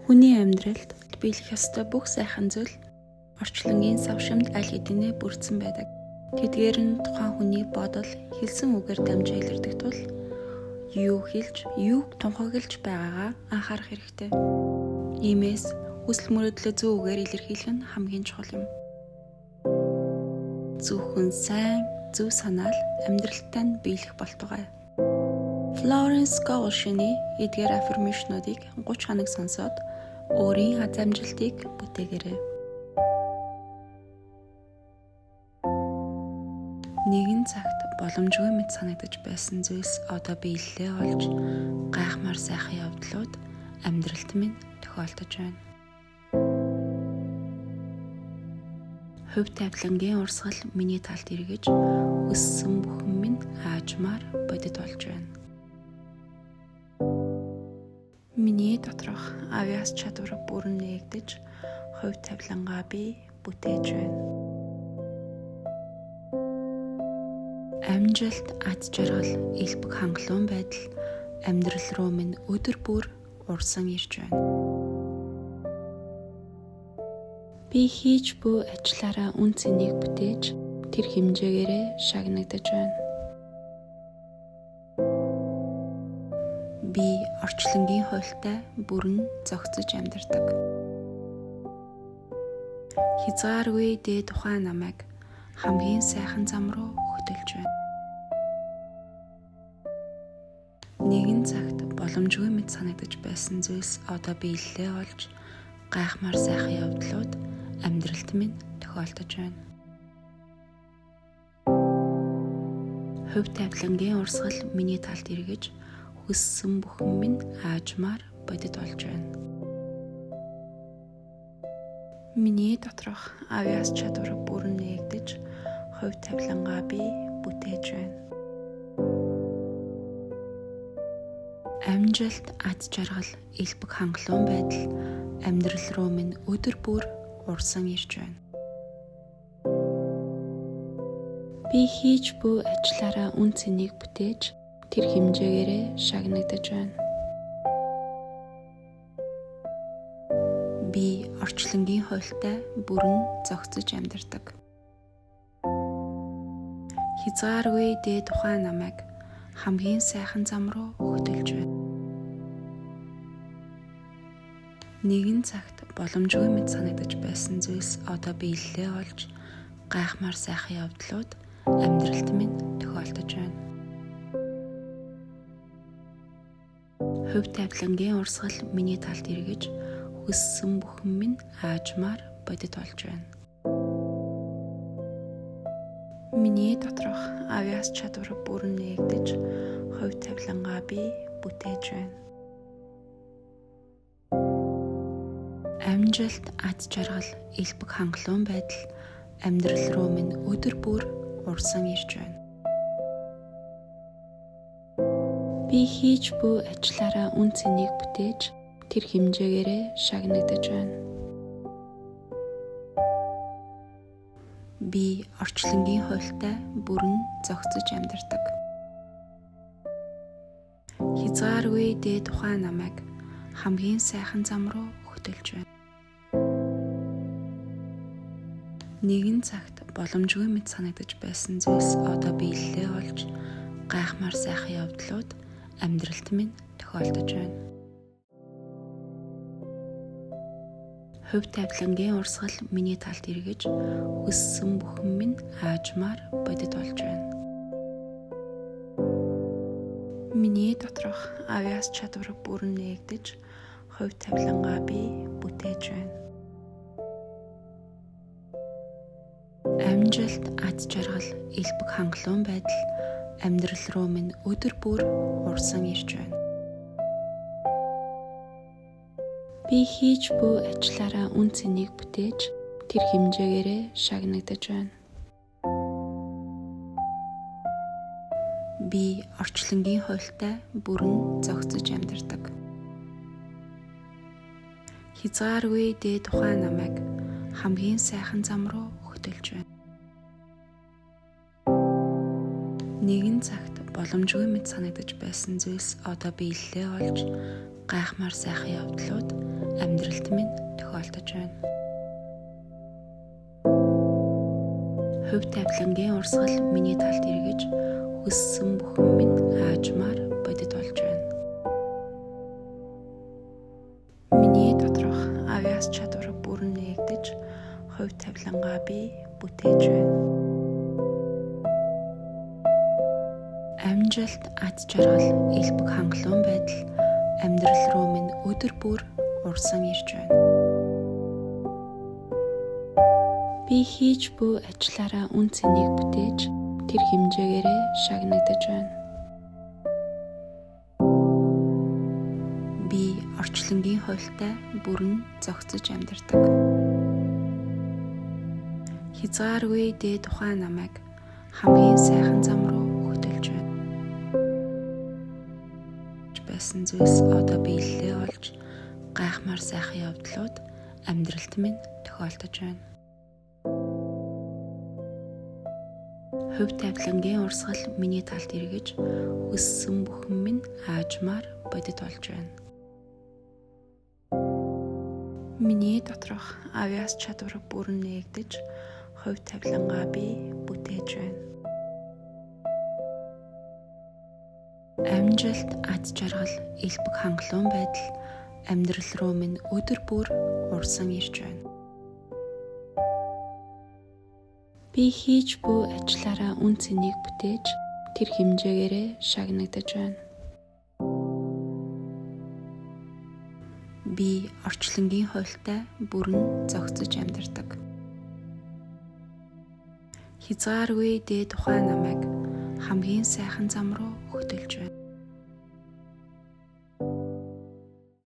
Хүний амьдралд биелэх ёстой бүх сайхан зүйл орчлонгийн сав шимд аль хэдийнэ бүрдсэн байдаг. Тэдгээр нь тухайн хүний бодол, хэлсэн үгээр дамжин илэрдэг тул юу хэлж, юуг тунхаглаж байгаагаа анхаарах хэрэгтэй. Иймээс хүсэл мөрөөдлөө зөв үгээр илэрхийлэх нь хамгийн чухал юм. Зөвхөн сайн, зөв санаа л амьдралтай нь биелэх болтугай. Florence Scovel-ийн эдгээр affirmation-уудыг 30 хоног сонсоод өөрийн аз амжилтыг бүтээгээрэй. Нэгэн цагт боломжгүй мэт санагдаж байсан зүйлс одоо биелэлээ олж гайхмаар сайхан явдлууд амьдралд минь тохиолдож байна. Хувь тавилангийн урсгал миний талд эргэж өссөн бүхэн минь аажмаар бодит болж байна. Миний доторх авиас чадвар бүрэн нээгдэж хувь тавилангаа би бүтээж байна. Амжилт, аз жаргал, элбэг хангалуун байдал амьдрал руу минь өдөр бүр урсан ирж байна. Би хийж буй ажлаараа үн цэнийг бүтээж тэр хэмжээгээрээ шагнагдаж байна. Би орчлонгийн хуйлтай бүрэн зохицож амьдардаг. Хязгааргүй дээд ухаан намайг хамгийн сайхан зам руу хөтөлж байна. Нэгэн цагт боломжгүй мэт санагдаж байсан зүйлс одоо биелэлээ олж гайхмаар сайхан явдлууд амьдралд минь тохиолдож байна. Хувь тавилангийн урсгал миний талд эргэж өссөн бүхэн минь аажмаар бодит болж байна. Миний доторх авиас чадвар бүрэн нээгдэж хувь тавилангаа би бүтээж байна. Амжилт, аз жаргал, элбэг хангалуун байдал амьдрал руу минь өдөр бүр урсан ирж байна. Би хийж буй ажлаараа үн цэнийг бүтээж тэр хэмжээгээрээ шагнагдаж байна. Би орчлонгийн хуйлтай бүрэн зохицож амьдардаг. Хязгааргүй дээд ухаан намайг хамгийн сайхан зам руу хөтөлж байна. Нэгэн цагт боломжгүй мэт санагдаж байсан зүйлс одоо биелэлээ олж гайхмаар сайхан явдлууд амьдралд минь тохиолдож байна. Хувь тавилангийн урсгал миний талд эргэж өссөн бүхэн минь аажмаар бодит болж байна. Миний доторх авиас чадвар бүрэн нээгдэж хувь тавилангаа би бүтээж байна. Амжилт, аз жаргал, элбэг хангалуун байдал амьдрал руу минь өдөр бүр урсан ирж байна. Би хийж буй ажлаараа үн цэнийг бүтээж тэр хэмжээгээрээ шагнагдаж байна. Би орчлонгийн хуйлтай бүрэн зохицож амьдардаг. Хязгааргүй дээд ухаан намайг хамгийн сайхан зам руу хөтөлж байна. Нэгэн цагт боломжгүй мэт санагдаж байсан зүйлс одоо биелэлээ олж гайхмаар сайхан явдлууд амьдралд минь тохиолдож байна. Хувь тавилангийн урсгал миний талд эргэж өссөн бүхэн минь аажмаар бодит болж байна. Миний доторх авиас чадвар бүрэн нээгдэж хувь тавилангаа би бүтээж байна. Амжилт, аз жаргал, элбэг хангалуун байдал амьдрал руу минь өдөр бүр урсан ирж байна. Би хийж буй ажлаараа үн цэнийг бүтээж тэр хэмжээгээрээ шагнагдаж байна. Би орчлонгийн хуйлтай бүрэн зохицож амьдардаг. Хязгааргүй дээд ухаан намайг хамгийн сайхан зам руу хөтөлж байна. Нэгэн цагт боломжгүй мэт санагдаж байсан зүйлс одоо биелэлээ олж гайхмаар сайхан явдлууд амьдралд минь тохиолдож байна. Хувь тавилангийн урсгал миний талд эргэж, хүссэн бүхэн минь аажмаар бодит болж байна. Миний доторх авиас чадвар бүрэн нээгдэж, хувь тавилангаа би бүтээж байна. Амжилт, аз жаргал, элбэг хангалуун байдал амьдрал руу минь өдөр бүр урсан ирж байна. Би хийж буй ажлаараа үн цэнийг бүтээж, тэр хэмжээгээрээ шагнагдаж байна. Би орчлонгийн хуйлтай бүрэн зохицож амьдардаг. Хязгааргүй дээд ухаан намайг хамгийн сайхан зам руу хөтөлж байна. Байсан зүйлс одоо биелэлээ олж, гайхмаар сайхан явдлууд амьдралд минь тохиолдож байна. Хувь тавилангийн урсгал миний талд эргэж, хүссэн бүхэн минь аажмаар бодит болж байна. Миний доторх авиас чадвар бүрэн нээгдэж, хувь тавилангаа би бүтээж байна. Амжилт, аз жаргал, элбэг хангалуун байдал амьдрал руу минь өдөр бүр урсан ирж байна. Би хийж буй ажлаараа үн цэнийг бүтээж, тэр хэмжээгээрээ шагнагдаж байна. Би орчлонгийн хуйлтай бүрэн зохицож амьдардаг. Хязгааргүй дээд ухаан намайг хамгийн сайхан зам руу хөтөлж байна.